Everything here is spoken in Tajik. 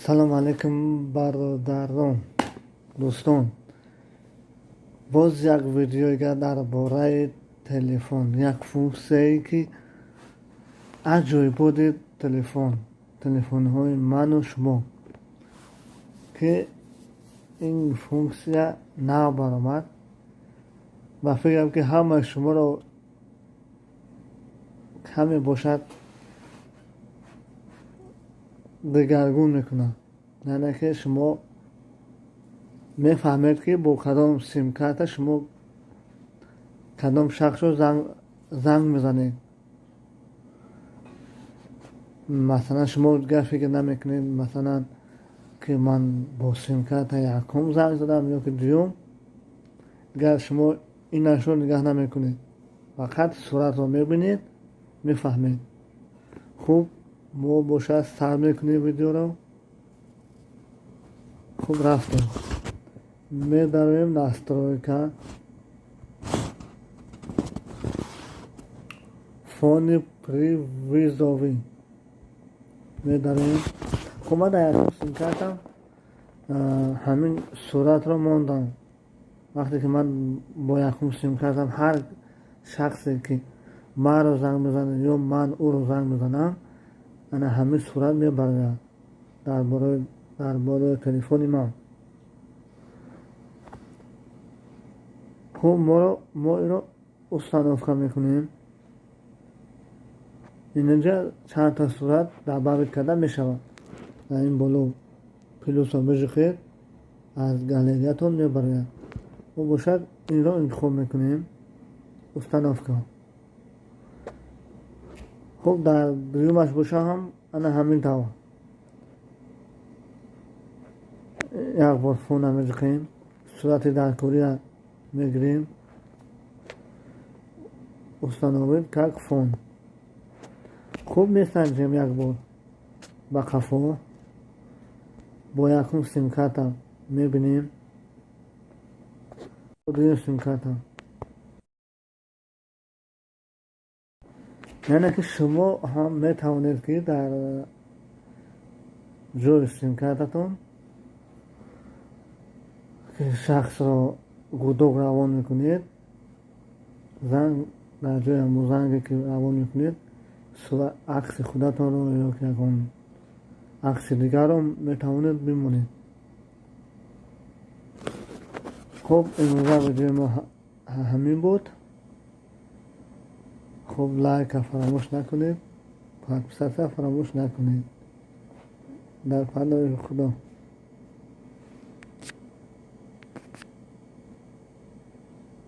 Салом алейкум, бародарон, дӯстон. Боз як видеои дар бораи телефон, як функсияе, ки аҷоиботи телефон, телефонҳои ману шумо, ки ин функсия нав баромад ва фикрам, ки ҳамаи шуморо каме бошад дигаргун мекунад, яъне ки шумо мефаҳмед, ки бо кадом симкарта шумо кадом шахсро занг мезанед. Масалан, шумо дигар фикр намекунед, масалан, ки ман бо симкарта якум занг задам ё ки дуюм. Дигар шумо инашро нигаҳ намекунед, фақат суратро мебинед, мефаҳмед. Хуб, мо бошад сар мекунем видеоро. Хуб, рафтем, медароем настройка, фони при вызове медароем. Хуб, ман дар якум симкартам ҳамин суратро мондам. Вақте ки ман бо якум симкартам ҳар шахсе, ки маро занг мезанад ё ман ӯро занг мезанам, ана ҳамин сурат мебарояд дар болои телефони ман. Хуб, мо инро установка мекунем. Инҷа чандта сурат добавить карда мешавад. Дар ин боло плюсро меҷухед, аз галереятон мебарояд. Мо бошад инро интихоб мекунем, установка. Хуб, дар дуюмаш боша ҳам ана ҳамин тавр як бор фона меҷухем, сурати даркория мегирем, установить как фон. Хуб, месанҷем як бор ба қафо, бо якум симкарта мебинем, дуюм симкарта. Яъне ки шумо ҳам метавонед, ки дар ҷои симкартатон, ки шахсро гудок равон мекунед, занг, дар ҷои ҳамон занге, ки равон мекунед, акси худатонро ё ки ягон акси дигарро метавонед бимонед. Хуб, имрӯза видеои мо ҳамин буд. Хуб, лайка фаромӯш накунед, подписаться фаромӯш накунед. Дар паноҳи Худо.